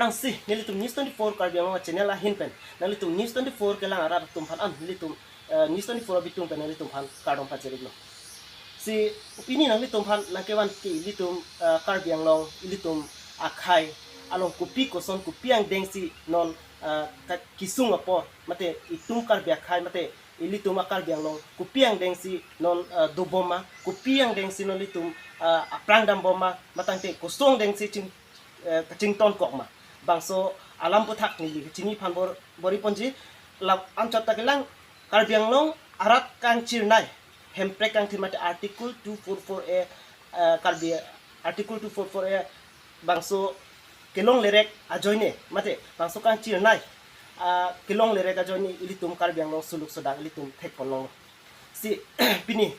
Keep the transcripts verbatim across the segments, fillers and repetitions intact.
Si nelitum News twenty-four Karbi Anglong channel ahin pen nanglitum News twenty-four kelang arat atum aphan an nelitum, eh, News twenty-four abitung pen nanglitum aphan kardom pajir-iklo. Si pini nanglitum aphan nangkevan ke ilitum, eh, Karbi Anglong ilitum akhei along kopi koson kopi angdeng si non, eh, ka-, kesung apor mate itum Karbi akhei mate ilitum a-Karbi Anglong kopi angdeng si non, eh, dobom ma, kopi angdeng si non ilitum, eh, aphrang dambom ma, matangte koson angdeng si ching, eh, kachington kok ma. Bangso alam aputhak neli kachini aphan bor-, bor-iponji. Lapu anchot ta kelang, Karbi Anglong arat kangchirnei hemprek kangthim mate Article two four four A, eh, Karbi Article two four four A bangso kelong lerek ajoine mate bangso kangchirnei, ah, kelong lerek ajoine ilitum Karbi Anglong suluk sodak ilitum thekpon longlo. Si pini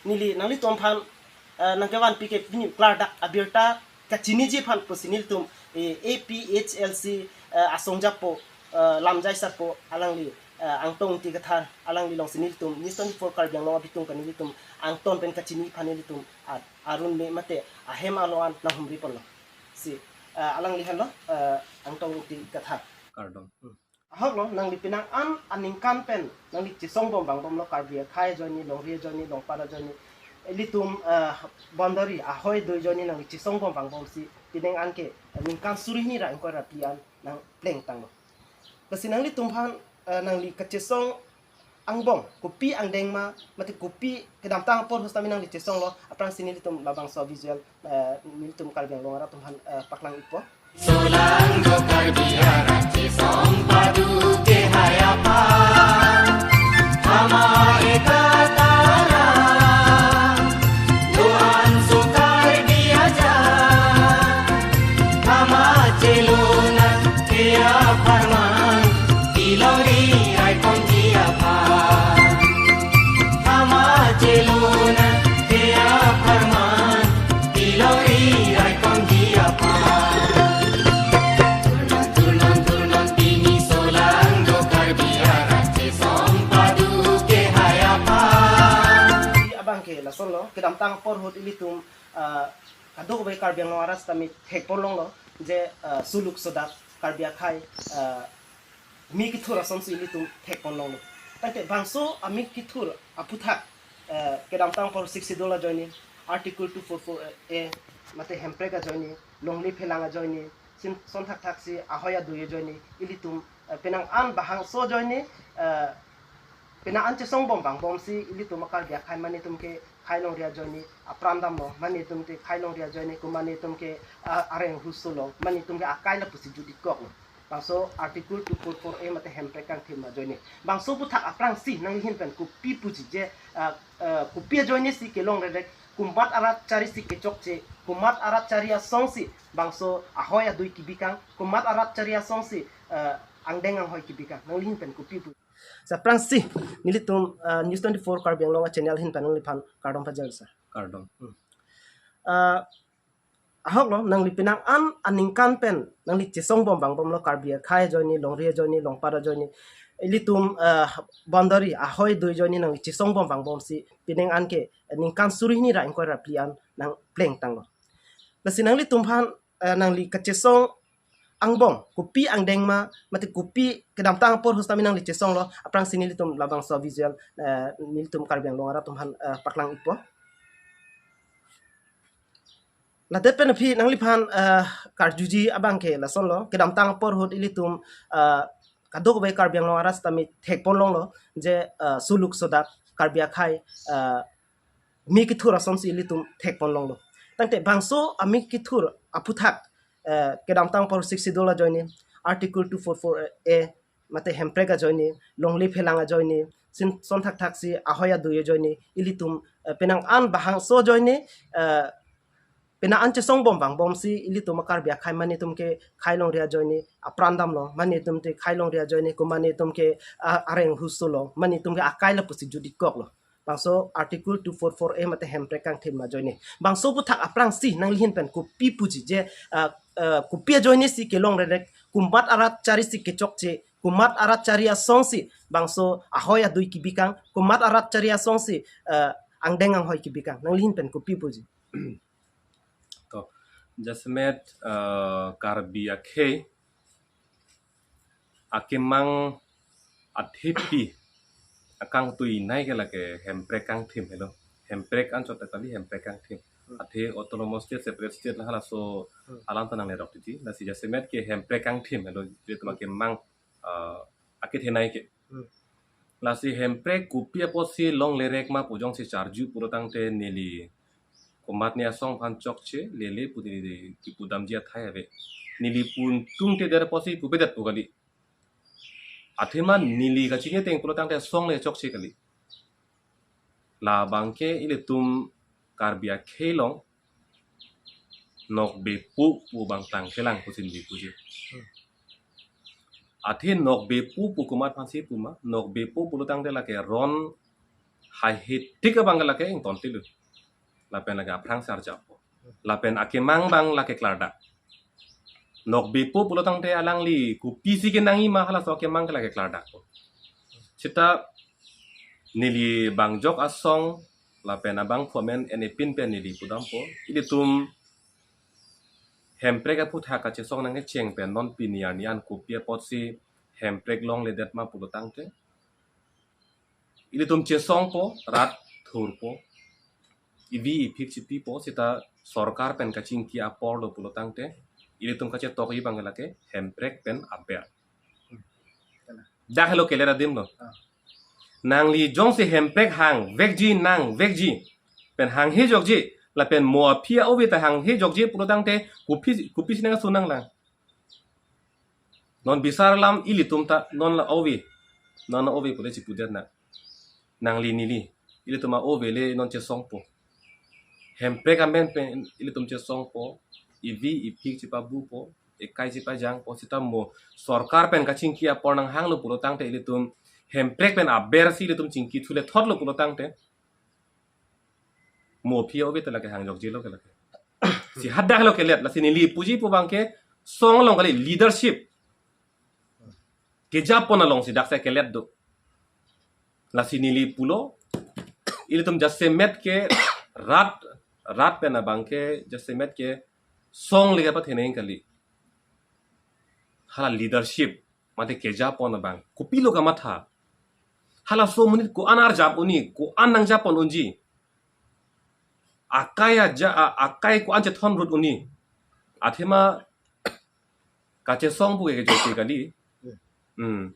neli nanglitum aphan, eh, nangkevanpi ke pini klardak abirta kachiniji aphan pusi nelitum, eh, A P H L C, eh, asong japo, eh, lamjai sarpo alangli, eh, Angtong Ingti Kathar alangli along si nelitum News twenty-four Karbi Anglong abitung pen nelitum angton pen kachini aphan nelitum, ah, arun me mate ahem alo an nanghumri ponlo. Si, eh, alangli henlo, eh, Angtong Ingti Kathar. Kardom. Hmm. Ahoklo, nangli penang an aningkan pen nangli chesongbom vangbomlo Karbi akhei ajoine, longri ajoine, longpat ajoine, ilitum, eh, boundary ahoi adui ajoine nangli chesongbom vangbom si penang an ke, eh, ningkan suri hini ra ingkoi ra phli an nangpleng tanglo. Lasi nanglitum aphan, eh, nangli kachesong angbong kopi angdeng ma mate kopi kedamtang apor ahut tame nangli chesonglo, aphrangsi nelitum labangso visual, eh, nelitum Karbi Anglong arat atum aphan, eh, paklang-ikpo. Solang do Karbi arat chesong padu ke hai aphan. Hama ekatara do an so Karbi aja. Hama chelona ke apharman, ilongri raikongji aphan. Hama chelona ke apharman, ilongri raikongji aphan. Turnon, turnon, turnon, pini solang do Karbi arat chesong padu ke hai aphan. Abang ke lasonlo, kedamtang apor ahut ilitum, ah, kadokave Karbi Anglong arat sitame thekpon longlo, je, ah, suluk sodak Karbi akhei, ah, me kethur asonsi ilitum thekpon longlo. Tangte bangso ame kethur aputhak, eh, kedamtang apor Sixth Schedule ajoine, Article two four four A, mate hemprek ajoine, longle phelang ajoine, sin son thakthak si ahoi adui ajoine, ilitum, eh, penang an bahangso ajoine, eh, penang an chesongbom vangbom si ilitum a-Karbi akhei mane atum ke khei longri ajoine apran damlo, mane atum ke khei longri ajoine, ko mane atum ke, ah, areng husulo, mane atum ke akai lapusi jut-ik koklo. Bangso Article two four four A mate hemprek kangthim ajoine. Bangso aputhak aphrangsi nangli ahin pen kopi puji je, ah, ah, kopi ajoine si kelong lerek, komat arat chari si kechokche, komat arat chari asongsi bangso ahoi adui kebikang, komat arat chari asongsi, ah, angdeng anghoi kebikang. Nangli ahin pen kopi puji. Sa aphrangsi nelitum, ah, News twenty-four Karbi Anglong a-channel ahin pen nangliphan kardom pajir, sir. Kardom. Hmm. Ah, ahoklo, nangli penang an aningkan pen nangli chesongbom vangbomlo Karbi akhei ajoine, longri ajoine, longpat ajoine, ilitum, ah, boundary ahoi adui ajoine nangli chesongbom vangbom si penang an ke ningkan suri hini ra ingkoi ra phli an nangpleng tanglo. Lasi nanglitum aphan, eh, nangli kachesong angbong kopi angdeng ma mate kopi kedamtang apor ahut tame nangli chesonglo, aphrangsi nelitum labangso visual, eh, nelitum Karbi Anglong arat atum aphan, eh, paklang-ikpo. Ladet pen aphi nangliphan, eh, karjuji abang ke lasonlo, kedamtang apor ahut ilitum, eh, kadokave Karbi Anglong arat sitame thekpon longlo je, eh, suluk sodak Karbi akhei, eh, me kethur asonsi ilitum thekpon longlo. Tangte bangso ame kethur aputhak, eh, kedamtang apor Sixth Schedule ajoine, Article two four four A, mate hemprek ajoine, longle phelang ajoine, sin son thakthak si ahoi adui ajoine, ilitum, eh, penang an bahangso ajoine, eh, penang an chesongbom vangbom si ilitum a-Karbi akhei mane atum ke khei longri ajoine apran damlo, mane atum ke khei longri ajoine, ko mane atum ke, ah, areng husulo, mane atum ke akai lapusi jut-ik koklo. Bangso Article two four four A mate hemprek kangthim ajoine. Bangso aputhak aphrangsi nangli ahin pen kopi puji je, ah, ah, kopi ajoine si kelong lerek, komat arat chari si kechokche, komat arat chari asongsi bangso ahoi adui kebikang, komat arat chari asongsi, ah, angdeng anghoi kebikang. Nangli ahin pen kopi puji. To, Jasemet uh, Karbi akhei akemang athepi akangtui nai ke lake Hemprek kangthim helo. Hemprek anchot ta kali, Hemprek kangthim. Hmm. Athe autonomous state, separate state na halaso Hmm. alam ta nanglerok titi. Lasi jasemet ke Hemprek kangthim helo. Jadi tema kemang uh, akethe nai ke. Hmm. Lasi Hemprek kopi apotsi longle rek ma pu jongsi charju pulo tangte neli komatne asong aphan chokche lele pu neli kipudamji athai ave. Neli pun tungte der apotsi pupedet pu kali. Athema neli kachini ateng pulo tangte asong le chokche kali. Labang ke ilitum Karbi akhei along nokbepo pu abang tangkelang pusi neli puji. Hmm. Athe nokbepo pu komat aphansi pu ma, nokbepo pulo tangte lake ron haihe tik abang ke lake ington tilu. Lapen lake aphrang sarjap po. Lapen akemang abang lake klardak. Nokbepo pulo tangte alangli kopisi kenangji ma halaso akemang ke lake klardak po. Seta neli bangjok asong lapen abangphu amen enepin pen neli pudampo. Ilitum Hemprek aphuthak kachesong nangkecheng pen non pini arni an kopi apotsi Hemprek longledet ma pulo tangte, ilitum chesongpo, rat thurpo, ivi iphik chipipo, seta sorkar pen kachingki apor lo pulo tangte, ilitum kachetokji abang ke lake Hemprek pen aber. Dak helo kelet adim lo. Ah. Nangli jongsi Hemprek hangvekji, nangvekji pen hanghe jokji, lapen mo aphi a-ove ta hanghe jokji pulo tangte kopi, kopisi nangsunang lang. Non bisar alam ilitum ta non la-ove, non la-ove pule chipudet na. Nangli neli, ilitum a-ove le non chesongpo. Hemprek amen pen ilitum chesongpo, ivi iphik chipabupo, ekai chipajangpo, seta mo sorkar pen kachingki apor nanghanglo pulo tangte ilitum Hemprek pen abersi ilitum chingki thule thotlo pulo tangte, mo aphi a-ove ta lake hangjokjilo ke lake. Si hadak lo kelet, lasi neli puji pu abang ke song along kali, leadership. Kejapon alongsi dak si kelet do. Lasi neli pulo, ilitum jasemet ke rat, rat pen abang ke jasemet ke song le kapatheneng kali. Hala leadership, mate kejapon abang kopilo kamatha. Halaso amonit ko-an arjap un-e, ko-an nangjapon unji. Akai aja, a-, akai ko-an chethon rut un-e. Athema kachesong pu ke kejoi kali. Hmm.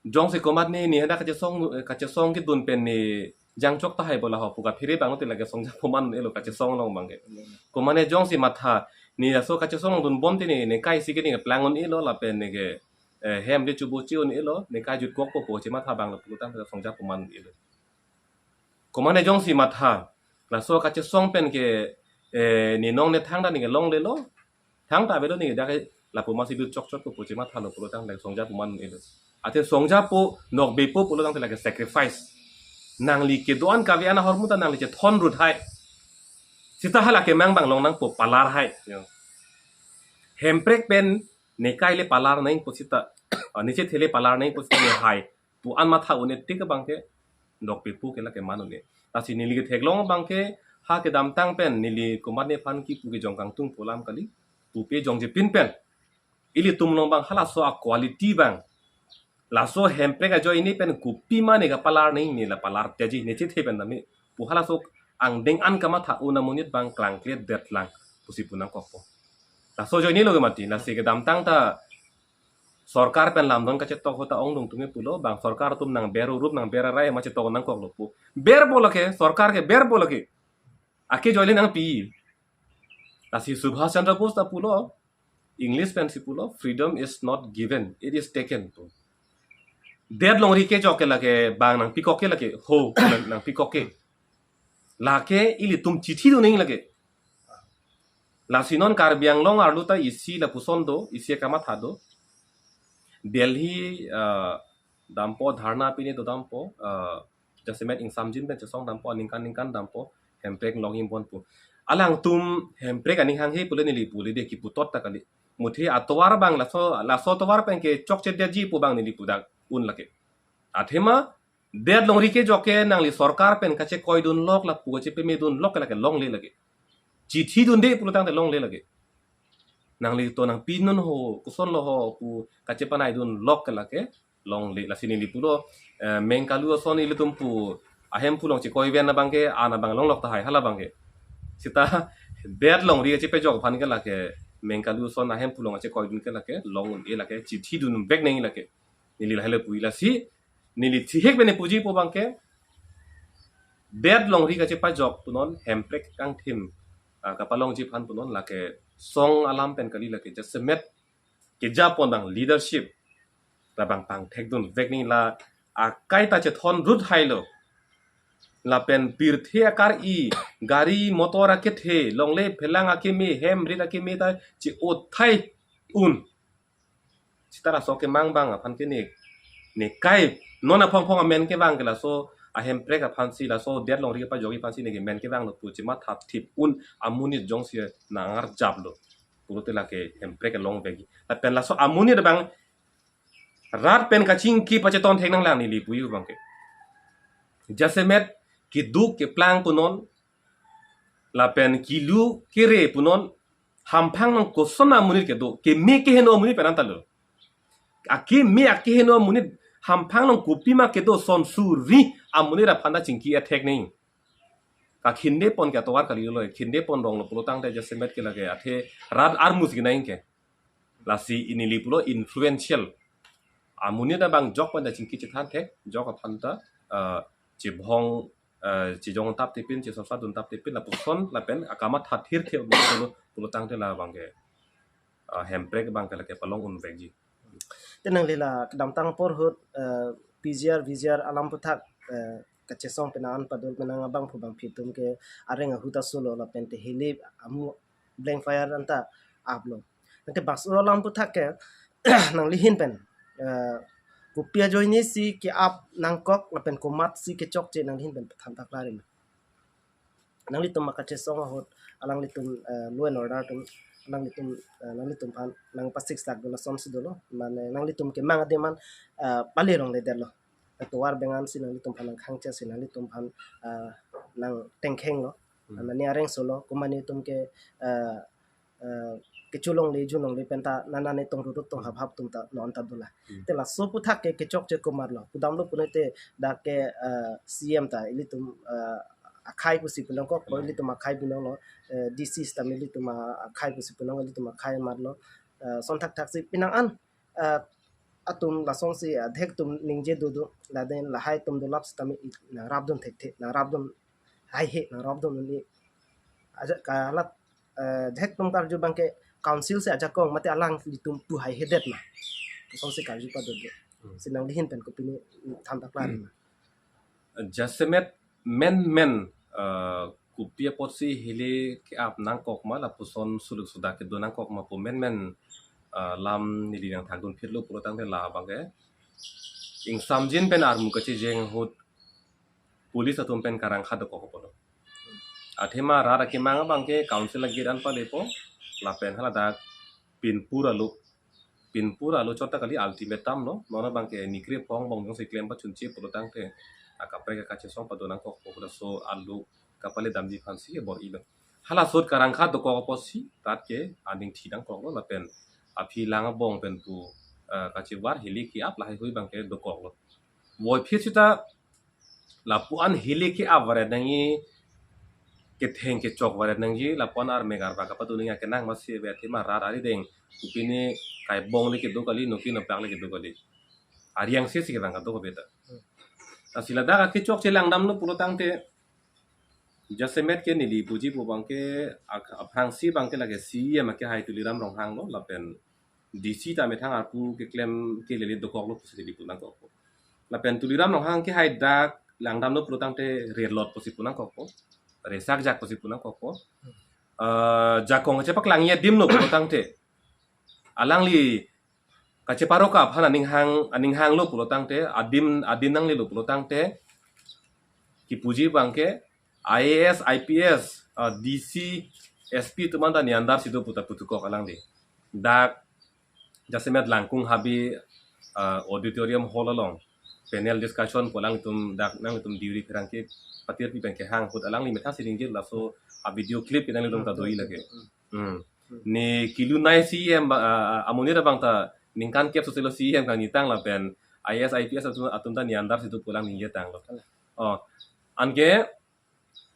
Jongsi komatne ne hadak kachesong, kachesong kedun pen ne jangchok tahai bola ho pu kaphere abang te lake songjapo man un-elo kachesong along abang ke. Komatne jongsi matha ne laso kachesong dunbom te ne, ne kaisi ke ne plang un-elo lapen ne ke, eh, hem de chubo chi un-elo, ne kai jutkokpo pu chematha abang lo pulo tangte songjapo man un-elo. Komatne jongsi matha laso kachesong pen ke, eh, ne nong ne thangta ne ke longlelo, thangta avelo ne ke dak ke lapu masi lut chokchok pu chemathalo pulo tangte songjapo man un-elo. Athe songjapo, nokbepo pulo tangte lake sacrifice. Nangli kedo-an kave-an ahormu ta nangli chethon rut hai. Seta hala kemang abang long nangpo, palar hai. Yo. Hemprek pen ne kai le palar nangpo seta, ah, ne chethe le palar nangpo seta ne hai pu an matha un-e tik abang ke nokbepo ke lake man un-e. Lasi neli ketheklong abang ke ha kedamtang pen neli komatne aphan kipu kejong kangtung pu alam kali, pupe jongjepin pen ilitum along abang halaso a-quality abang, laso Hemprek ajoine pen kopima ne kapalar nangji, ne la palar teji, ne chethe pen tame pu halaso angdeng an kamatha un amonit abang klangkledet lang pusi pu nangkokpo. Laso ajoine lo ke mati, lasi kedamtang ta sorkar pen lamdon kachetok ahut ta ongdung tumi pulo, bang sorkar atum nangber urup nangber arai ma chetok nangkoklo pu. Berpo lake, sorkar ke berpo lake. Akejoi le nangpi. Lasi Subhas Chandra Bose ta pulo, English pensi pulo, "Freedom is not given, it is taken," pu. Det longri kejok ke lake bang nangpikok ke lake, ho, nang, nangpikok ke. Lake ilitum chithi do nangji lake. Lasi non Karbi Anglong arlo ta isi lapuson do, isi kamatha do. Delhi, ah, dampo, dharna pine dodampo, ah, jasemet ingsamjin pen chesong dampo, aningkan ningkan dampo, Hemprek longjinbom pu. Alangtum Hemprek aning hanghe pule neli pule de kiputot ta kali. Muthe atovar abang laso, laso atovar pen ke chokchedetji pu abang neli pudak un lake. Athema det longri kejok ke nangli sorkar pen kachekoidun lok lapu kachepemedun lok ke lake longle lake. Chithi dunde pulo tangte longle lake. Nanglitum nangpi non ho, koson lo ho pu kachepanai dun lok ke lake longle. Lasi neli pulo, eh, mengkalu ason ilitum pu ahemphu along chekoi ven abang ke, an abang longlok tahai hala abang ke. Sita det longri kachepajok aphan ke lake, mengkalu ason ahemphu along chekoi dun ke lake, long-un-e lake, chithi dunvek nangji lake. Neli lahai le pu-i lasi, neli thihek pen puji pu abang ke, det longri kachepajok punon, Hemprek kangthim, ah, kapalongji aphan punon, lake song alam pen kali lake, jasemet kejapon abang leadership, labang pangthek dunvek nangji la, akai ta chethon rut hailo. Lapen pirthe akar-i, gari motor akethe, longle phelang akeme, hem rit akeme ta che-othai un. Sita laso kemang abang aphan ke ne, ne kai, non aphong aphong amen kevang ke laso, a Hemprek aphansi laso det longri kepajokji aphansi ne kemen kevanglo pu chematha thip un amonit jongsi nangarjaplo. Pulote lake Hemprek along vekji. Lapen laso amonit abang rat pen kachingki pacheton thek nanglang neli pu-i abang ke. Jasemet keduk keplang punon, lapen kilu kere punon, hamphang along koson amonit kedo, keme keheno amonit pen anta lo. Akeme akeheno amonit, hamphang along kopima kedo son suri amonit aphan ta chingki athek nangji. Kakhinde pon ke atovar kali lo, khinde pon rong lo pulo tangte jasemet ke lake athe rat armus ginang ke. Lasi neli pulo influential amonit abang jok pen ta chingki chethan thek, jok aphan ta, eh, chebhong, eh, chejong tap tipin, chesapsa dun tap tipin, lapuson lapen akamatha thirthe pulo, pulo tangte labang ke, eh, Hemprek abang ke lake palong unvekji. Te nangli la kedamtang apor ahut, eh, P G R, V G R alam aphuthak, eh, kachesong penang an padol penang abangphu bangphi atum ke areng ahut ta solo lapen te hilip amu blank fire anta aplo. Nangke bangso alam aphuthak ke nangli ahin pen, eh, kopi ajoine si ke-ap nangkok lapen komatsi kechokche nangli ahin pen than thaklar ri ma? Nanglitum ma kachesong ahut, alanglitum, eh, law and order atum, alanglitum, eh, nanglitum aphan nangpasik sak dolo, asonsi dolo, mane nanglitum kemang adim an, eh, pale rong le detlo. Atovar bengan si nanglitum aphan nangkhangcha si nanglitum aphan, eh, nangtengkhenglo. Hmm. Mane areng solo, komane atum ke, eh, eh, kecholongle, junlongle penta nana ne tong rurut tong hap hap atum ta non ta dola. Hmm. Te laso aphuthak ke kechokche komatlo. Pudamlo pune te dak ke, eh, C M ta ilitum, eh, akhai pusi pinangkok, hmm, ilitum akhai pinanglo, eh, D C sitame ilitum a-, akhai pusi pinang, ilitum akhai matlo. Eh, son thakthak si penang an, eh, atum lasonsi, eh, dhek atum ningje dodo, laden lahai atum dolap sitame i-, nangrapdun thekthe, nangrapdun haihe, nangrapdun ni. Aja kalat, eh, dhek atum karju abang ke council si ajakong mate alanglitum pu haihedet ma? Lasonsi karju padodlo. Hmm. Si nangli ahin pen kopine than thaklar ri ma? Jasemet menmen, eh, kopi apotsi hile ke-ap nangkok ma, lapuson suluk sudak kedo nangkok ma pu menmen, eh, lam neli nangthakdun phitlo pulo tangte labang ke. Ingsamjin pen armu kachejeng ahut police atum pen karangkhat dokok apotlo. Athema rat akemang abang ke council a-gate an palepo, lapen haladak pinpur alo, pinpur alo chot ta kali, ultimatum lo, non abang ke nikre phong bong jongsi klem pachunche pulo tangte akaprek akachesong pado nangkokpo, laso alo kapale damji aphansi bor-ilo. Hala ahut karangkhat dokok apotsi rat ke aning thi nangkoklo, lapen aphi lang abong pen pu, eh, kachevar hile ke-ap lahai hui abang ke dokoklo. Voiphit sita lapu-an hile ke-ap varet nangji, ketheng kechok varet nangji, lapu-an armek arva kapado nangji akenang masi ave, athema rat arideng kopine kaibong le kedo kali, noki nopak le kedo kali. Ariang se si kevang kado kave ta. Hmm. Lasi ladak akechokche langdamlo pulo tangte, jasemet ke neli puji pu abang ke ak-, aphrangsi abang ke lake C E M akehai Tuliram Ronghang lo, lapen D C ta methang arpu keklem ke lele dokoklo pusi neli pu nangkokpo. Lapen Tuliram Ronghang kehai dak langdamlo pulo tangte relot pusi pu nangkokpo. Resak jak pusi pu nangkokpo. Eh, jakong chepaklangji adim lo pulo tangte, alangli kacheparoka aphan aning hang, aning hanglo pulo tangte, adim, adim nanglelo pulo tangte, kipuji abang ke I A S, I P S, ah, D C, S P atum anta ne under si do puta puthukok alangli. Dak jasemet Langkung Habe, ah, auditorium hall along panel discussion pu alangtum dak nangtum diri pherangke patir pi pen kehang ahut alangli methang si ningjir, laso a-video clip ke nanglitum ta do-i lake. Hmm. Ne kelun-ai C E M ba, ah, ah, amonit abang ta ningkan kep soselo C E M kangni tang lapen I A S, I P S atum, atum ta ne andar si do pu alang ningje tanglo. Oh, anke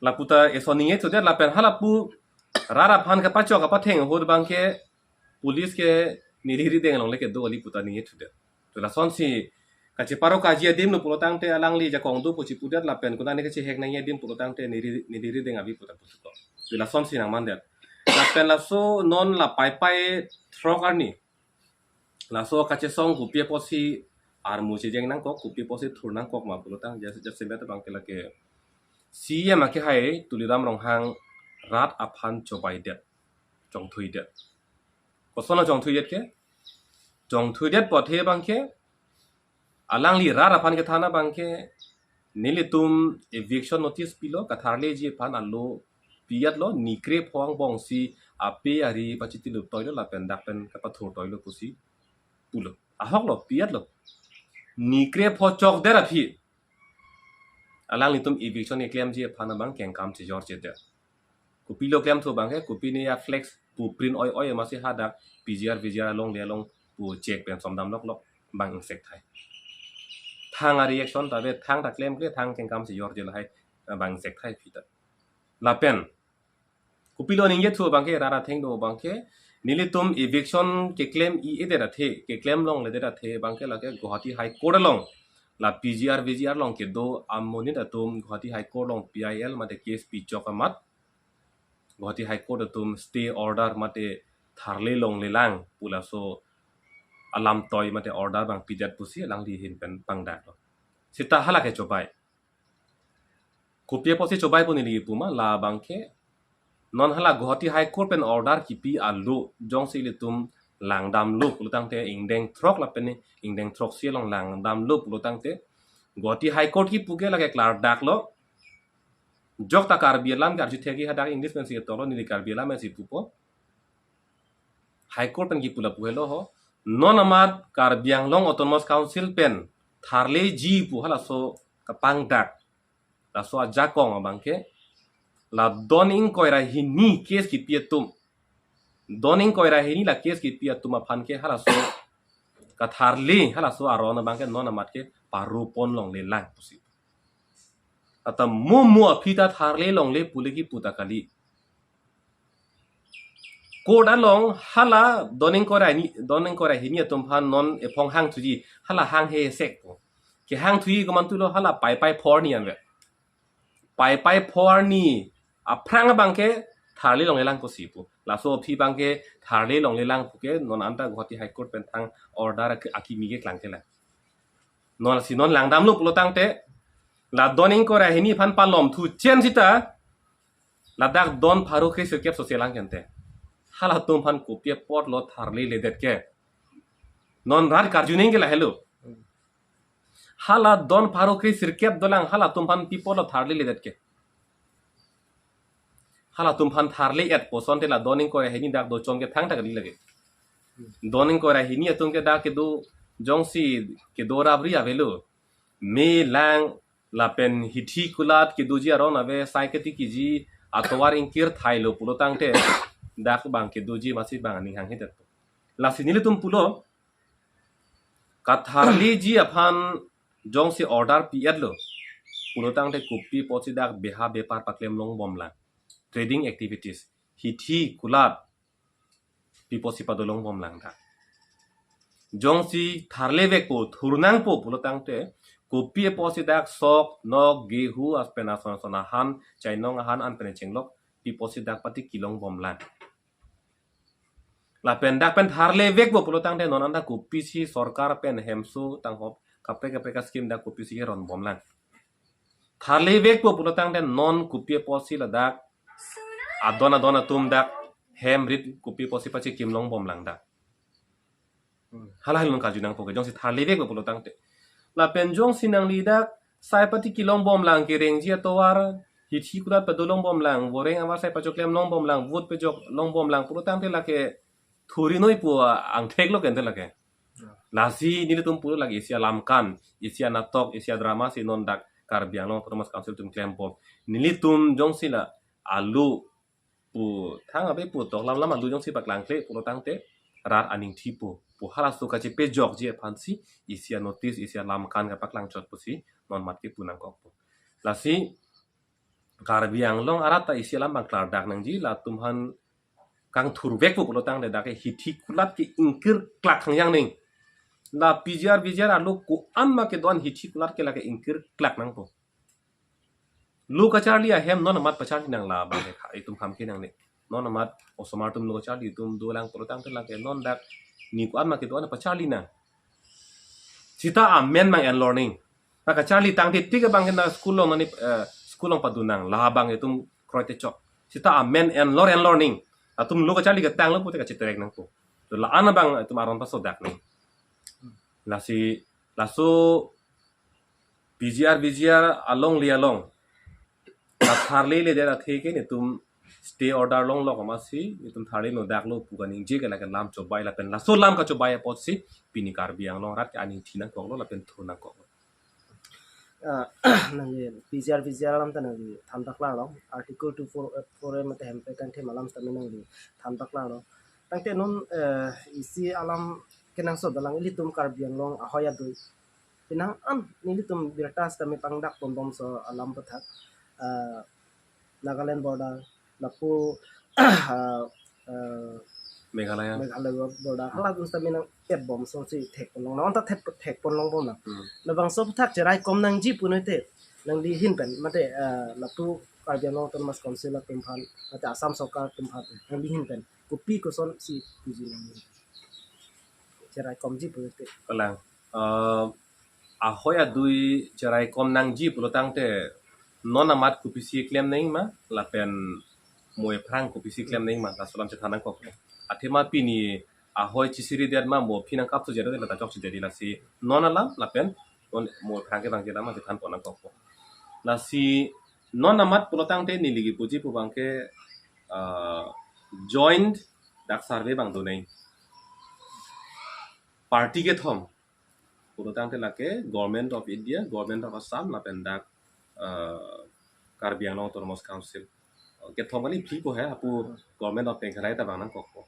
lapu ta eson ningje thudet lapen halapu rat aphan kapachok kapatheng ahut abangke police ke neli rideng along le kedo kali pu ta ningje thudet. To lasonsi kacheparo kaji adim lo pulo tangte alangli jakong do pu chipudet lapen konane kachehek nangji adim pulo tangte neli, neli rideng abi pu ta puthot. To lasonsi nangmandet. Lapen laso non la Paipai throk arni, laso kachesong kopi apotsi armu chejeng nangkok, kopi apotsi thur nangkok ma pulo tang, jas, jasemet abangke lake C E M akehai Tuliram Ronghang rat aphan chobaidet, chongthuidet. Kosonlo chongthuidet ke? Chongthuidet pu athe abangke, alangli rat aphan kethan abangke, nelitum eviction notice pilo, katharleji aphan alo pi-etlo, ni krepho angbongsi ape ari pachitilu toilo lapen dak pen kapathur toilo pusi pulo. Ahoklo, pi-etlo. Ni krepho chokdet aphi alanglitum eviction keklemji aphan abang kengkam chejor chedet. Kopilo klemthu abangke, kopine a-flex pu print oi oi masi hadak P G R V G R along le along pu check pen somdam loklok bang ingsek thai. Thang a-reaction ta ave, thang ta klemkle, thang kengkam chejorje lahai, bang ingsek thai aphi ta. Lapen kopilo ningjethu abangke, rat atheng do abangke, nelitum eviction keklem i-edet athe, keklem longledet athe abangke lake Guwahati High Court along, la P G R V G R along kedo amonit atum Guwahati High Court along P I L mate case pichok amat, Guwahati High Court atum stay order mate tharle longlelang pu laso alam toi mate order bang pidet pusi alangli ahin pen pangdaklo. Seta hala ke chobai. Kopi apotsi chobai pu neli pu ma, la abangke non hala Guwahati High Court pen order kipi alo jongsi ilitum langdamlo pulo tangte, ingdeng throk lapen ingdeng throksi along langdamlo pulo tangte, Guwahati High Court kipu ke lake klardaklo. Jokta Karbi alam ke arju thekji, hadak English pensi ketoklo, neli Karbi alam pensi pupo. High Court pen kipu lapu helo ho. Non amat Karbi Anglong Autonomous Council pen tharleji pu halaso kapangdak, laso ajakong abangke, la don ingkoi ra hini case kipi atum, don ingkoi ra hini la case kipi atum aphan ke halaso katharle, halaso aron abangke non amat ke paropon longlelang pusi. Ata mo mo aphi ta tharle longle pule kipu ta kali. Court along hala don ingkoi ra hini, don ingkoi ra hini atum aphan non ephong hangthuji, hala hanghe sek po. Kehangthuji komantulo, hala Paipai pho arni anvet. Paipai pho arni aphrang abangke tharle longlelang kosi pu. Laso aphi abangke tharle longlelang pu ke non anta Guwahati High Court pen thang order ak-, akimi keklang kelang. Non si non langdamlo pulo tangte, la don ingkoi ra hini aphan palomthu chen sita, ladak don pharo kre sirkep sose lang kente. Halatum aphan kopi apotlo tharleledet ke? Non rat karju ningje lahelo. Hala don pharo kre sirkep dolang, halatum aphan pi apotlo tharleledet ke? Halatum aphan tharle-et pu asonte la don ingkoi ra hini dak do chom ke thangta kali lake. Don ingkoi ra hini atum ke dak kedo, jongsi kedo rapri avelo. Me lang lapen hithi kulat kedoji aron ave, sai keti kiji, atovar ingkir thailo pulo tangte, dak bang kedoji masi bang aning hanghedet. Lasi nelitum pulo, katharleji aphan jongsi order pi-etlo pulo tangte, kopi apotsi dak beha bepar paklem longbomlang, trading activities, hithi kulat pi apotsi pado longbomlang dak? Jongsi tharlevekpo, thurnangpo pulo tangte, kopi apotsi dak sok, nok, gehu, aspen ason ason ahan, chainong ahan, an pen chenglok, pi apotsi dak pati kelongbomlang? Lapen dak pen tharlevekpo pulo tangte, non anta kopisi sorkar pen hemso tanghop kaprek kaprek a-scheme dak kopisi keronbomlang? Tharlevekpo pulo tangte, non kopi apotsi ladak adon adon atum dak hem rit kopi apotsi pachekim longbomlang dak? Hmm. Hala hala non karju nangpo ke, jongsi tharlevekpo pulo tangte. Lapen jongsi nangli dak sai pati kelongbomlang, kerengji atovar, hithi kulat pado longbomlang, voreng avar sai pachoklem longbomlang, vote pejok longbomlang pulo tangte, lake thurinoi pu angthek lo kente lake. Ya. Lasi nelitum pulo lake isi alamkan, isi anatok, isi adrama si non dak Karbi Anglong Autonomous Council atum klembom. Nelitum jongsi la alo pu thang ave pu tok lam lam alu jongsi paklangkle pulo tangte rat aning thipo pu halaso kachepejokji aphansi isi a-notice isi alam kan kapaklang chot pusi non mat ke pu nangkokpo. Lasi Karbi Anglong arat ta isi alam abang klardak nangji, latum aphan kangthurvekpo pulo tangte dak ke hithi kulat ke ingkir klak hangjang neng. La P G R V G R alo ko-an ma kedo-an hithi kulat ke lake ingkir klak nangpo. Lo kacharli ahem non amat pacharli nang labang ke kha-, itum kham ke nangne. Non amat osomar atum lo kacharli atum dolang pulo tangte lake non dak ni ko-an ma kedo-an pacharli nang. Sita amen mang en learning. Pakacharli tangte tik abang ke na school along nani, eh, school along padun nang. Labang itum kroite chok. Sita amen en lor en learning. Atum lo kacharli ketanglo pute kacheterek nangpo. To la-an abang itum aron pasodak neng. Lasi, laso P G R V G R alongle along. La tharleledet athe ke netum stay order longlo komatsi netum tharle no daklo pu kaningje ke lake lam chobai lapen laso lam kachobai apotsi pini Karbi Anglong arat ke aning thi nangkoklo lapen thu nangkoklo. Ah, nangli P G R V G R alam ta nangli than paklarlo, Article two four eight four A mate hemprek kangthim alam ta nangli than paklarlo. Tangte non, eh, isi alam kenangsot dolang ilitum Karbi Anglong ahoi adui. Pinang an nelitum birta sitame pangdak ponbomso alam aputhak, eh, Nagaland border, lapu, eh, eh, Meghalaya. Meghalaya border, hala dun sitame nangpetbomso si thekponlong, non ta thek thekponlongbom nang. Hmm. Labangso aputhak cheraikom nangji punote nangli ahin pen mate, eh, lapu Karbi Anglong Autonomous Council atum aphan mate Assam Sorkar atum aphan nangli ahin pen kopi kosonsi puji nangli cheraikomji pulote? Kalang. Eh, ahoi adui cheraikom nangji pulo tangte non amat kopisi klem nang ma lapen mo ephrang kopisi klem nang ma laso alam chethan nangkok. Athema pini ahoi chisiridet ma mo aphi nangkapso jedet lata chokche dedi lasi non alam lapen non mo ephrang kevangji alam chethanpon nangkok. Lasi non amat pulo tangte neli kipuji pu abang ke, eh, joint dak survey abang do nang. Party kethom pulo tangte lake Government of India, Government of Assam lapen dak, eh, Karbi Anglong Autonomous Council. Kethom kali phlipo he, apu Government of Meghalaya ta vang nangkokpo.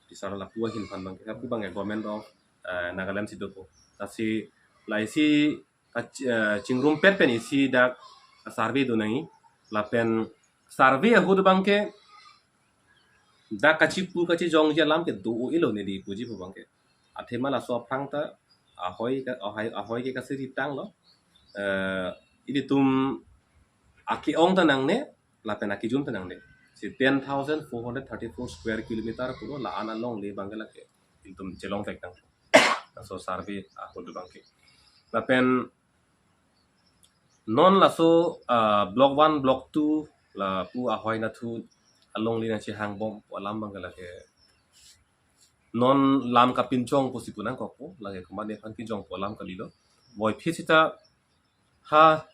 Tisar lapu ahin aphan abang ke, apu abang ke Government of, eh, Nagaland si dopo. Lasi la isi kach-, eh, chingrumpet pen isi dak survey do nangji lapen survey ahut abang ke dak kachipu kachijongji alam ke do-o ilo neli puji pu abang ke. Athema laso aphrang ta ahoi ke, ahoi, ahoi ke kasiri tanglo. Eh, ilitum ake-ong ta nangne lapen akejun ta nangne. Si ten thousand four hundred thirty-four square kilometer pulo la-an alongle abang ke lake ilitum chelongvek nang. Laso survey ahut abang ke. Lapen non laso, ah, block one, block two lapu ahoi nathu alongle nangchehangbom pu alam abang ke lake non lam kapinchong pusi pu nangkokpo, lake komatne aphan kejong pu alam kalilo. Puvoiphit sita ha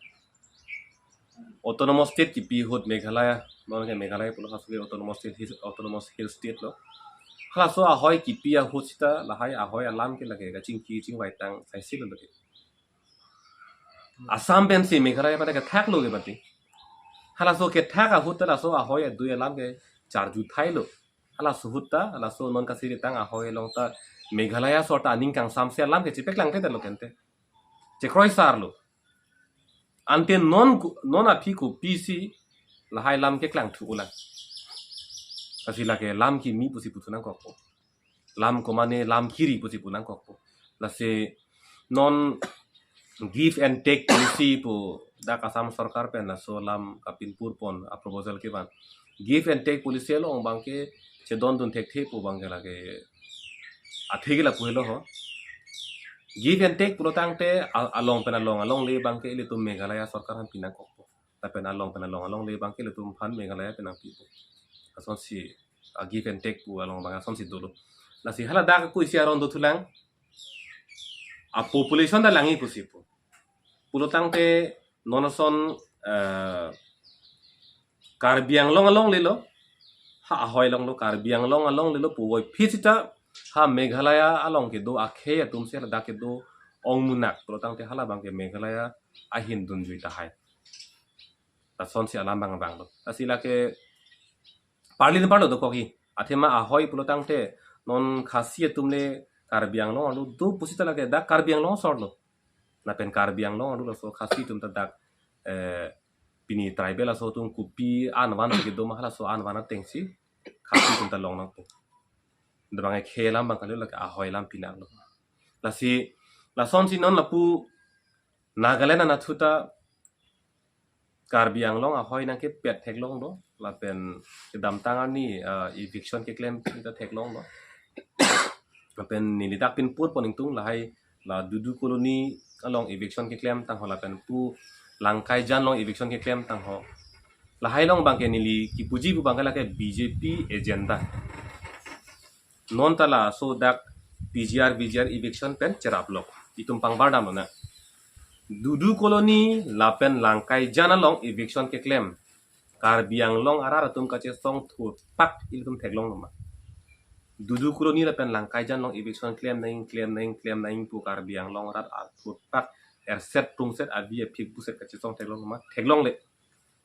Autonomous State kipi ahut Meghalaya, non ke Meghalaya pulo, halaso ke Autonomous State, Hill, Autonomous Hill State lo. Halaso ahoi kipi ahut sita lahai ahoi alam ke lake kachingki chingvaitang saisi lo lake. Assam pensi Meghalaya pada kethak lo ke mati. Halaso kethak ahut ta laso ahoi adui alam ke charju thailo. Halaso ahut ta, halaso non kasiritang ahoi along ta Meghalaya sor ta aning kangsamse alam ke chepaklangkle detlo kente. Chekroisarlo. Ante non ku-, non aphi kopisi lahai lam keklangthu ulang. Lasi lake lam kimi pusi puthu nangkokpo. Lam komatne lam kiri pusi pu nangkokpo. Lasi non give and take policy pu dak Assam Sorkar pen laso lam kapinpurpon a-proposal kevan. Give and take policy along abang ke chedondun thekthe pu abang ke lake athe ke lapu helo ho. Give and take pulo tangte a-, along pen along, alongle abang ke ilitum Meghalaya Sorkar aphan pi nangkokpo. Lapen along pen along, alongle abang ke ilitum aphan Meghalaya pen nangpipo. Asonsi, a-give and take pu along abang asonsi dolo. Lasi hala dak aku isi aron dothulang. A-population ta langji pusi pu. Pulo tangte non ason, eh, Karbi Anglong alonglelo. Ha ahoi alonglo, Karbi Anglong alonglelo puvoiphit sita ha Meghalaya along kedo akhei atumsi ladak kedo ongmunak. Pulo tangte hala abang ke Meghalaya ahin dunjui tahai. Lasonsi alam abang vanglo. Lasi lake Parli ni parlo dokok hi. Athema ahoi pulo tangte non Khasi atum le Karbi Anglong arlo do pusita lake dak Karbi Anglong asor lo. Lapen Karbi Anglong arlo laso Khasi atum ta dak, eh, pini tribal aso atum kopi an van si kedo ma halaso an van atengsi Khasi atum ta longnang pu. Dak bang khei alam bang kali lake ahoi alam pinang lo. Lasi lasonsi non lapu Nagaland anatthu ta Karbi Anglong ahoi nangkepet theklong lo, lapen kedamtang arni, eh, eviction keklem ta theklong lo. Lapen neli dak pinpur pon ingtung lahai la Dudu Colony along eviction keklem tangho lapen pu Langkaijan along eviction keklem tangho. Lahai along bangke neli kipuji pu bangke lake B J P agenda. Non ta laso dak P G R, V G R eviction pen cherap lok. Itum pangbar dam lo na. Dudu Colony lapen Langkaijan along eviction keklem. Karbi Anglong arat atum kachesong thurpak ilitum theklong lo ma. Dudu Colony lapen Langkaijan along eviction klem nang, klem nang, klem nang pu Karbi Anglong arat a thurpak erset prungset avi aphik puset kachesong theklong lo ma. Theklong le.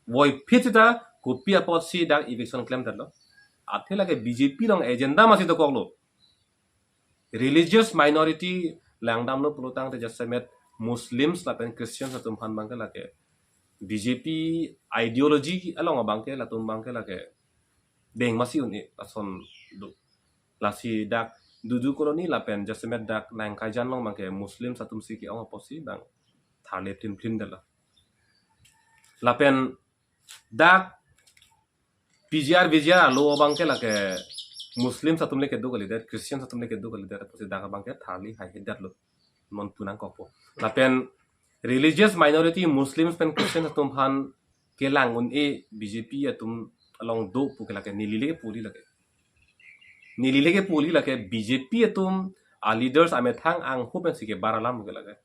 Voiphit sita kopi apotsi dak eviction klemdet lo. Athe lake B J P along agenda masi dokok lo. Religious minority langdam lo pulo tangte jasemet Muslims lapen Christians atum aphan bangke lake B J P ideology along abangke latum bangke lake deng masi un-e ason do. Lasi dak Dudu Colony lapen jasemet dak Langkaijan along bangke Muslims atum si ke-ong apotsi bang tharle phlim phlim det lo. Lapen dak P G R, V G R alo abangke lake Muslims atum le kedo kalidet, Christians atum le kedo kalidet, apotsi dak abangke tharli haihedet lo. Non pu nangkokpo. Lapen religious minority Muslims pen Christians atum aphan kelang un-e B J P atum along do pu ke lake neli le kepuli lake. Neli le kepuli lake B J P atum a leaders amethang anghu pensi kebar alam ke lake.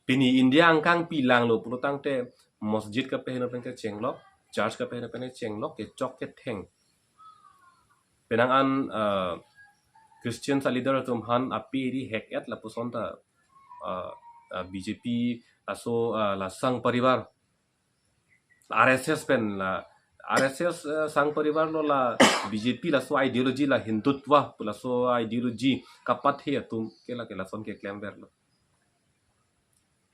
Pini India angkang pi lang lo pulo tangte masjid kapeheno pen kechenglok, church kapeheno pen kechenglok, kechok ketheng. Penang an, eh, Christian a leader atum aphan api ri hek et lapuson ta, eh, eh, B J P laso, eh, la Sangh Parivar, R S S pen la R S S, eh, Sangh Parivar lo la B J P laso ideology la Hindutva pu laso ideology kapathe atum ke lake lason keklem ver lo.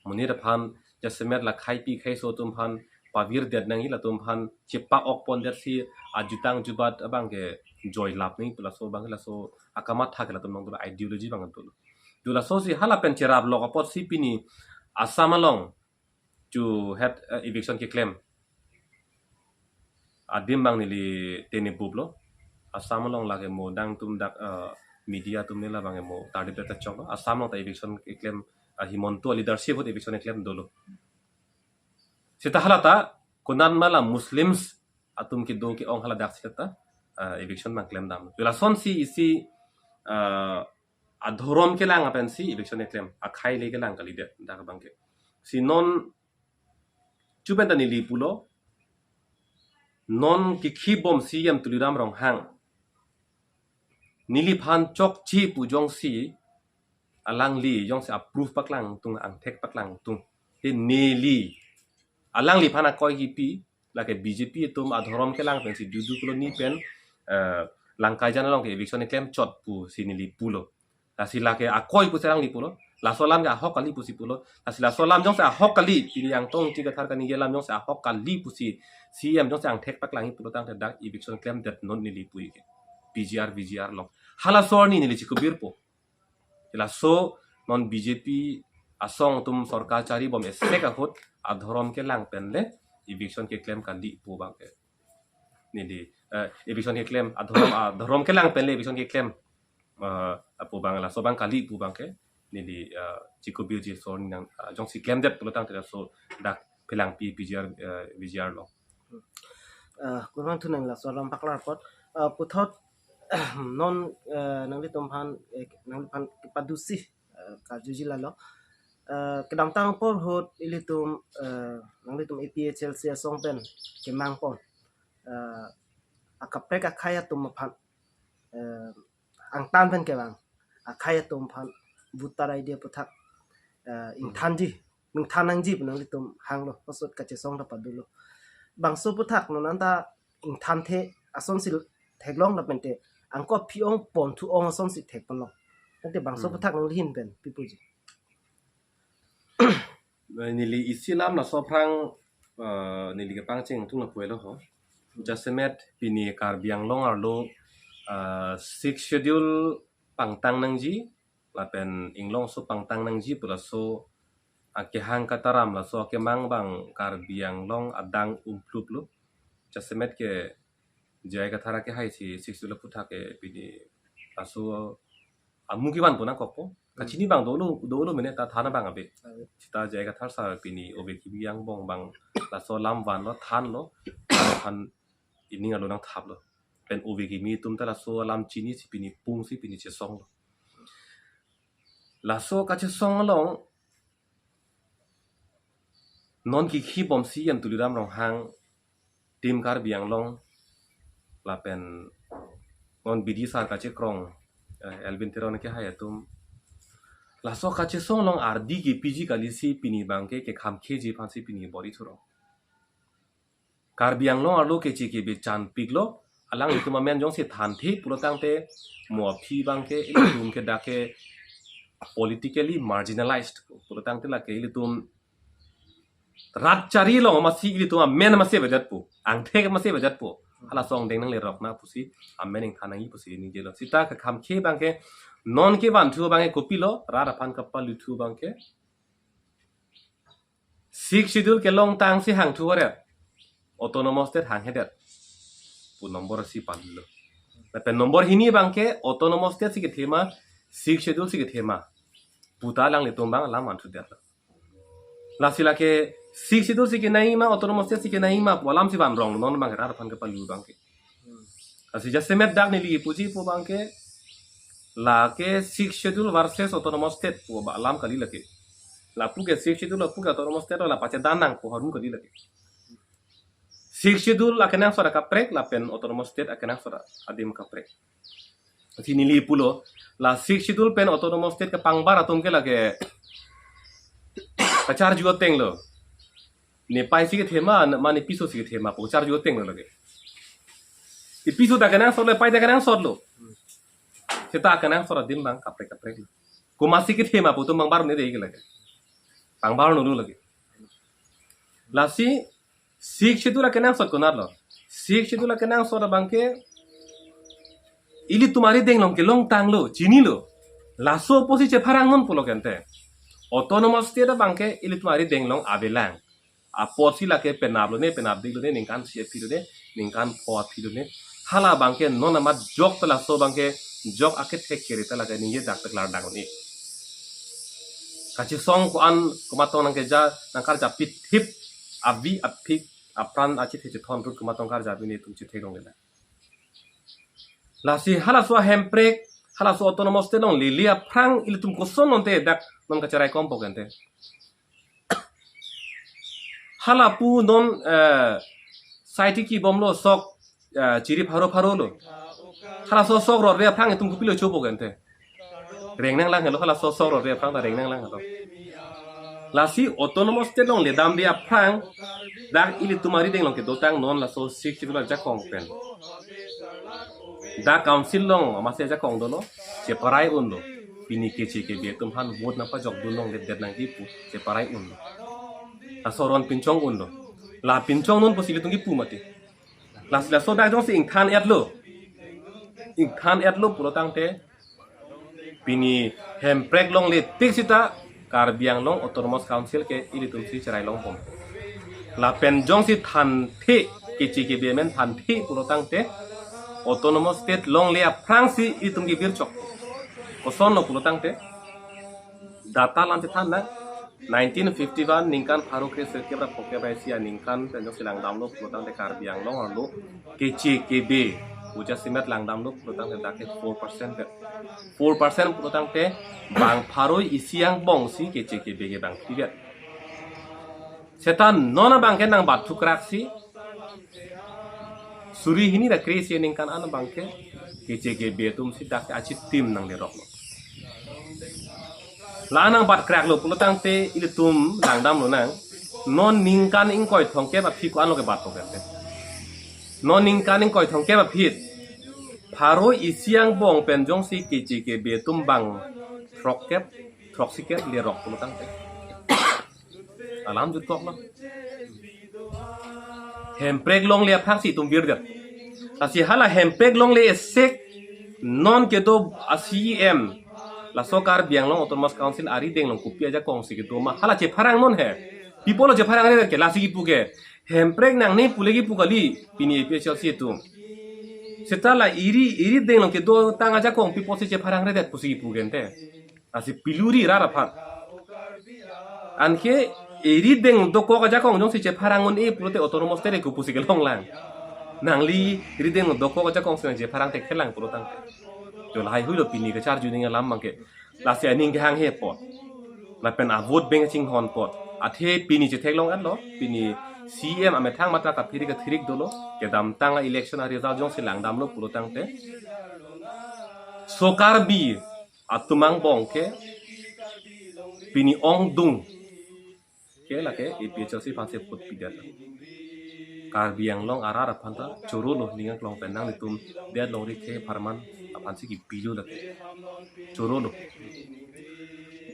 Monit aphan jasemet la khaipi khaiso atum aphan pavirdet nangji, latum aphan chepa-ok pondet si ajutang jubat abangke joilap nangji pu laso abangke laso akamatha ke latum along dolo, ideology abang dolo. Dolo laso si hala pen cherap lok apotsi pini Assam along chu het, eh, eviction keklem adim bang neli tene bup lo. Assam along lake mo dang atum dak, eh, media atum neli labang mo tardip data chok lo. Assam along ta eviction keklem, eh, Himanta leadership ahut eviction keklem dolo. Seta hala ta konat ma la Muslims atum kedo ke-ong hala dak seta, eh, eviction bang klem dam. Lasonsi isi, eh, adhorom kelang apensi eviction keklem, akhai le kelang kalidet dak abangke. Si non chu pen ta neli pulo, non kikhi bom C M Tuliram Ronghang neliphan chokche pu jongsi alangli jongsi approve paklang tung, angthek paklang tung, te neli alangliphan akoi kipi, lake B J P atum adhorom kelang pensi Dudu Colony pen, eh, Langkaijan along ke eviction keklem chot pusi neli pulo. Lasi lake akoi pusi alangli pulo. Laso alam ke ahok kali pusi pulo. Lasi laso alam jongsi ahok kali, pini Angtong Ingti Kathar kaningje alam jongsi ahok kali pusi C M jongsi angthek paklangji pulo tangte dak eviction klemdet non neli pu ke. P G R, V G R along. Hala asor ni neli chikubirpo. Laso non B J P asong atum sorkar chari bom esek ahut adhorom kelang pen le eviction keklem kali pu abangke. Neli, eh, eviction keklem, adhorom, adhorom kelang pen le eviction keklem, eh, apu abang laso abang kali pu abangke neli, eh, chikubirji asor ni nang, eh, jongsi klemdet pulo tangte laso dak phelangpi P G R, eh, V G R along. Eh, kurang thunang laso alam paklar apot. Eh, puthot non, eh, nanglitumphan, eh, nangliphan kepadusi, eh, karjuji lalo. Eh, kedamtang apor ahut ilitum, eh, nanglitum A P H L C asong pen kemang pon, eh, akaprek akhai atum aphan, eh, angtan pen kevang akhai atum aphan voter I D aputhak, eh, ingthanji, ingthan nangji pu nanglitum hanglo, osot kachesong ta padolo. Bangso aputhak non anta ingthanthe asonsi theklong lapente angko aphi ong ponthu ong asonsi thekponlong. Tangte bangso Hmm. aphuthak nangli ahin pen pi puji? Neli isi alam laso aphrang, eh, neli kepangcheng thung lapu-etlo ho. Jasemet pini Karbi Anglong arlo, eh, Sixth Schedule pangtang nangji, lapen inglong aso pangtang nangji pu laso akehang kataram laso akemang abang Karbi Anglong adang umpluplo. Jasemet ke J I Kathar akehai si Sixth Schedule aphuthak ke pini laso amu kevan pu nangkokpo. Kachini abang dolo, dolo mene ta than abang ave. Ave. Seta J I Kathar sir pini ove kimi angbong abang laso alam vanlo, thanlo, than ining arlo nangthaplo. Pen ove kimi atum ta laso alam chinisi pini pungsi pini chesonglo. Laso kachesong along non kikhi bomsi Jan Tuliram Ronghang, Team Karbi Anglong, lapen non B D sir kachekrong, eh, Elwin Teron akehai atum. Laso kachesong along ardi kepiji kalisi pini abangke kekhamkheji aphansi pini bor-i thurong. Karbi Anglong arlo keche kebe chanpiklo, alanglitum amen jongsi thanthe pulo tangte mo aphi abangke ilitum ke dak ke politically marginalized pulo tangte lake ilitum rat chari along masi ilitum amen masi avedet pu, angthek masi avedet pu. Hala song deng nanglerok na pusi amen ingthan nangji pusi ningjelo. Seta kekhamkhe abangke non kevanthu abangke kopilo, rat aphan kapaluthu abangke Sixth Schedule kelongtangsi hangthu varet, Autonomous State hanghedet pu nombor isi palulo. Lapen nombor hini abangke Autonomous State si kethema, Sixth Schedule si kethema puta alanglitum abang alam vanthudetlo. Lasi lake Sixth Schedule si kenangji ma, Autonomous State si kenangji ma pu alamsi vanrong non abang rat aphan kepalu abangke. Lasi jasemet dak neli puji pu abangke lake Sixth Schedule versus Autonomous State pu ba alam kali lake. Lapu ke Sixth Schedule, lapu ke Autonomous State, la pachedan nangpo, harum kali lake. Sixth Schedule akenangsot akaprek lapen Autonomous State akenangsot adim kaprek. Lasi neli pulo, la Sixth Schedule pen Autonomous State kepangbar atum ke lake kacharju atenglo. Ne pai si kethema, ne mane piso si kethema pu kacharju atenglo lake. Ipiso ta kenangsotlo, pai ta kenangsotlo. Seta kenangsot adim abang kaprek kapreklo. Komatsi kethema pu atum pangbar un-e dei ke lake. Pangbar unlo lake. Lasi Sixth Schedule akenangsot konatlo? Sixth Schedule akenangsot abangke ilitum arideng along kelongtanglo, chinilo. Laso apotsi chepharang non pulo kente. Autonomous State abangke ilitum arideng along avelang. Apotsi lake penap lone, penapdik lone, ningkan isi aphi lone, ningkan pho aphi lone. Hala abangke non amat jok ta laso abangke jok akethek kere ta lake ningje dak ta klardang un-e. Kachesong ko-an komatong nangkeja, nangkarja pithip, avi aphik, apran achethe chethon rut komatong karja bini atum chetheklonglelang. Lasi halaso ahemprek, halaso Autonomous State along lele aphrang ilitum koson nonte dak non kacherai kompo kente. Hala pu non, eh, saitiki bomlo sok, eh, chiri pharo pharo lo. Halaso sok rore aphrang itum kopilo chopo kente. Reng nanglang helo, halaso sok rore aphrang ta reng nanglang helo. Lasi Autonomous State along ledamde aphrang dak ilitum arideng along kedotang non laso Sixth Schedule ajakong pen. Dak council along amatsi ajakong dolo, cheparai unlo. Pini keche kebe atum aphan vote nangpajokdun longledet nangji pu cheparai unlo. Laso aron pinchong unlo. La pinchong non pusi ilitum kipu mati. Lasi laso dak jongsi ingthan-etlo. Ingthan-etlo pulo tangte pini hemprek longle tik seta Karbi Anglong Autonomous Council ke ilitum si cherai longbom. Lapen jongsi thanthe, keche kebe amen thanthe pulo tangte Autonomous State longle aphrangsi ilitum kebirchok. Kosonlo pulo tangte data alam chethan nang, nineteen fifty-one ningkan pharo kre sirkep ra phongokep ra isi aningkan pen jongsi langdamlo pulo tangte Karbi Anglong arlo keche kebe, uja simet langdamlo pulo tangte dak ke four percent vet. Four percent pulo tangte bang pharo isi angbongsi keche kebe ke bang pivet. Seta non abangke nangbat thukraksi, suri hini ra kre-isi aningkan an abangke keche kebe atumsi dak achitim nangleroklo. La nangbat kraklo pulo tangte ilitum langdam lonang. Non ningkan ingkoi thomkep aphi ko-anlo kebatpo kente. Non ningkan ingkoi thomkep aphi pharo isi angbong pen jongsi keche kebe atum bang throkkep, throksi kep lerok pulo tangte alam jutkoklo. Hemprek longle aphangsi itum virdet. Lasi hala Hemprek longle esek non kedo a-C E M, laso Karbi Anglong Autonomous Council arideng along kopi ajakong si kedo ma, hala chepharang non he. Pi apotlo chepharangredet ke, lasi kipu ke. Hemprek nangne pule kipu kali, pini A P H L C atum. Seta la eri, erideng along kedo tang ajakong pi apotsi chepharangredet pusi kipu ke ante. Lasi piluri rat aphan. Anke erideng dokok ajakong jongsi chepharang un-e pulote autonomous state ke kopusi kelong lang. Nangli erideng dokok ajakong si nang chepharang thekthelang pulo tangte. Jo lahai huilo pini kacharju ning alam abangke. Lasi aning kehang he apot. Lapen avote bank chinghon apot. Athe pini chetheklong anlo, pini C E M amethang matra kaphirik kathirik dolo, kedamtang a-election a-result jongsi langdamlo pulo tangte. So Karbi atum angbong ke pini ongdung ke lake A P H L C aphansi vote pidet. Karbi Anglong arat aphan ta chorolo, ning aklong pen nanglitum det longri the pharman aphansi kipilo lake. Chorolo.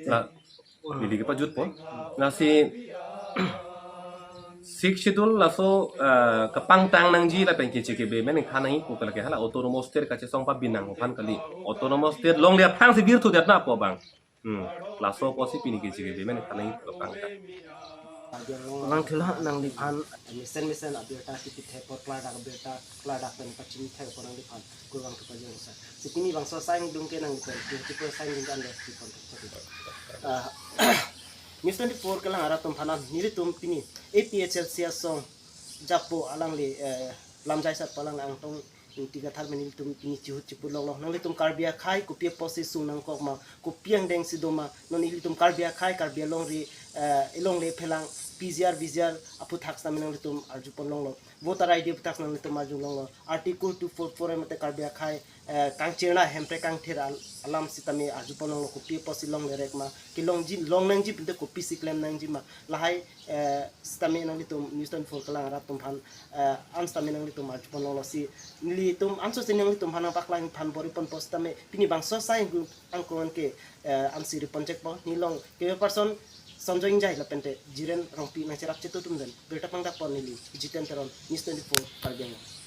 La, neli kepajutpo. Lasi Sixth Schedule laso, eh, kepangtang nangji lapen keche kebe amen ingthan nangji pu ke lake hala autonomous state kachesong pabinang aphan kali. Autonomous state longle aphangsi virthudet na pu abang. Hmm. Laso apotsi pini keche kebe amen ingthan nangji pu kepangtang. Abang thula nangliphan mesen mesen abirta kipithe apot klardak abirta klardak pen pachini thek apot nangliphan kurvangthu pajirsa. Si pini bangso asai angdung ke nangliphan, twenty-four asai angdung ke anda liphan thek. Ah, News twenty-four kelang arat atum aphan nelitum pini A P H L C asong japo alangli, eh, lamjai sat palang Angtong Ingti Kathar pen nelitum pini chihut chipulonglo. Nanglitum Karbi akhei kopi apotsi sung nangkok ma, kopi angdengsi do ma, non ilitum Karbi akhei, Karbi alongri, eh, ilongle phelang P G R, V G R aphuthak sitame nanglitum arjupon longlo. Voter I D aphuthak nanglitum arjulonglo. Article two four four mate Karbi akhei, eh, kangchirna Hemprek kangthir al-, alam sitame arjupon longlo, kopi apotsi longle rek ma, kelongji, long nangji pinte kopisi klem nangji ma. Lahai, eh, sitame nanglitum News twenty-four kelang arat atum aphan, eh, an sitame nanglitum arjupon longlo si nelitum anso si nanglitum aphan nangpaklang aphan bor-ipon apot sitame pini bangso asai angdung angkon ke, eh, ansi ripon chekpo. Neli long kebe person Sonjoy Ingjai lapente Jiren Rongpi nangcherap chetu atum den. Birta pangdakpon neli Jiten Teron, News twenty-four Karbi Anglong.